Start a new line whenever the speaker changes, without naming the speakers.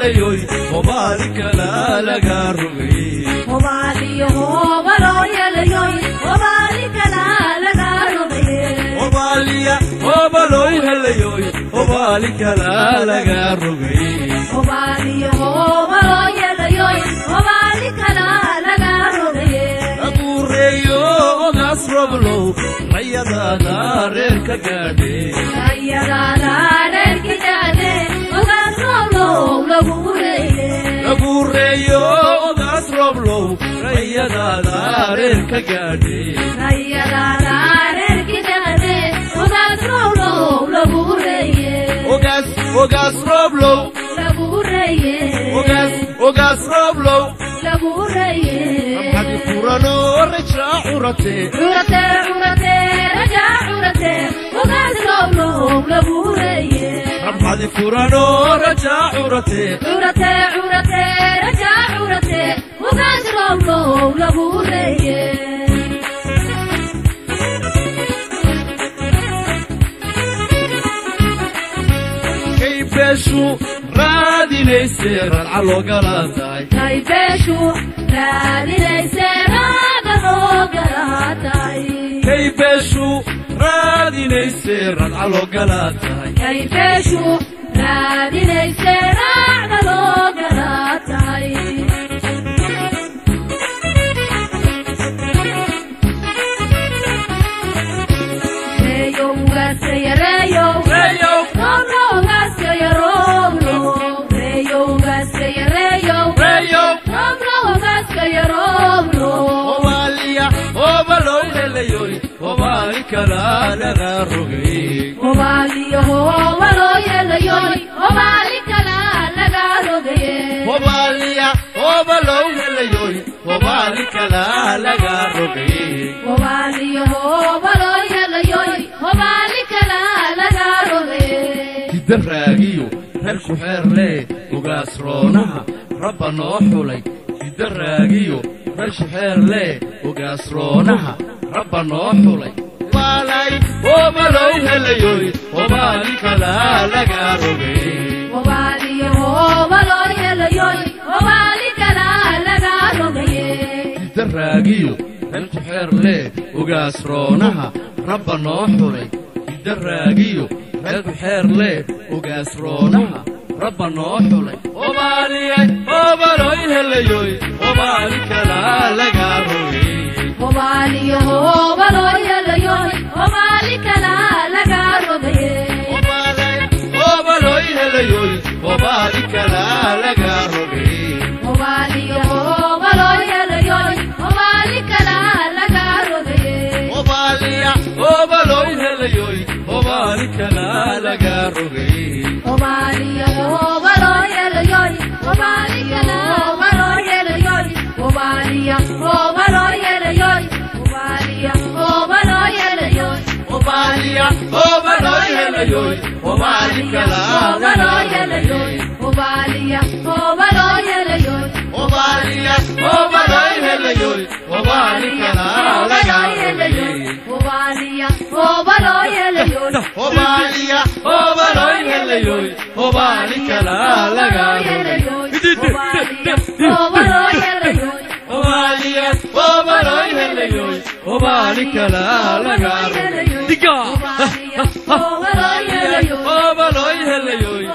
helayoy hobaali kala laga rogay
hobaaliyo hobaloo helayoy hobaali kala laga rogay
hobaaliya hobaloo helayoy hobaali kala laga rogay
hobaaliyo hobaloo helayoy hobaali kala laga rogay
abuureeyo ogaas roblow rayadaada reerka gaadhe
rayadaada reerka gaadhe ogaas roblow lagu reeye
abuureeyo ogaas roblow rayadaada reerka gaadhe
rayadaada reerka gaadhe ogaas roblow lagu reeye
ogaas ogaas roblow
lagu reeye
ogaas ogaas roblow
lagu reeye
rabxadi furano rajaa curate
curate curate rajaa curate ogaas roblow lagu reeye
rabxadi furano rajaa curate
curate curate rajaa curate ogaas roblow lagu reeye
kaybeeshu raadinayse radca loogala tahay
kaybeeshu raadinayse radca loogala tahay
kaybeeshu raadinayse radca loogala tahay
kaybeeshu raadinayse radca loogala tahay reeyo ugaasaya reeyo
reeyo
rooblo ugaasaya rooblo reeyo ugaasaya reeyo
reeyo
rooblo ugaasaya rooblo
hobaaliya hobaloo helayoy hobaali kala laga rogay
hobaaliyo hobaloo helayoy hobaali kala laga rogay
hobaaliya hobaloo helayoy hobaali kala laga rogay
hobaaliyo hobaloo helayoy hobaali kala laga rogay
hidaraagiyo reer ku xeerle ugaas roonaha rabba noo xulay hidaraagiyo reer ku xeerle ugaas roonaha rabba noo xulay maalay hobaloo helayoy hobaali kala laga rogay
hobaaliyo hobaloo helayoy hobaali kala laga rogay
hidaraagiyo reer ku xeerle ugaas roonaha rabba noo xulay hidaraagiyo reer ku xeerle ugaas roonaha rabba noo xulay hobaaliya hobaloo helayoy hobaali kala laga rogay
hobaaliyo hobaloo helayoy hobaali kala laga rogay
hobaloo helayoy hobaali kala laga rogay
hobaaliyo hobaloo helayoy hobaali kala laga rogay
hobaaliya hobaloo helayoy hobaali kala laga rogay
hobaaliyo hobaloo helayoy hobaali kala hobaloo helayoy hobaaliya hobaloo helayoy hobaaliya hobaloo helayoy
hobaaliya hobaloo helayoy hobaali kala
hobaloo helayoy hobaaliya hobaloo helayoy
hobaaliya hobaloo helayoy hobaali kala laga rogay
hobaaliya hobaloo helayoy
hobaaliya hobaloo helayoy hobaali kala laga rogay
hobaloo helayoy
hobaaliya hobaloo helayoy hobaali kala laga rogay diga
hobaloo helayoy
hobaloo helayoy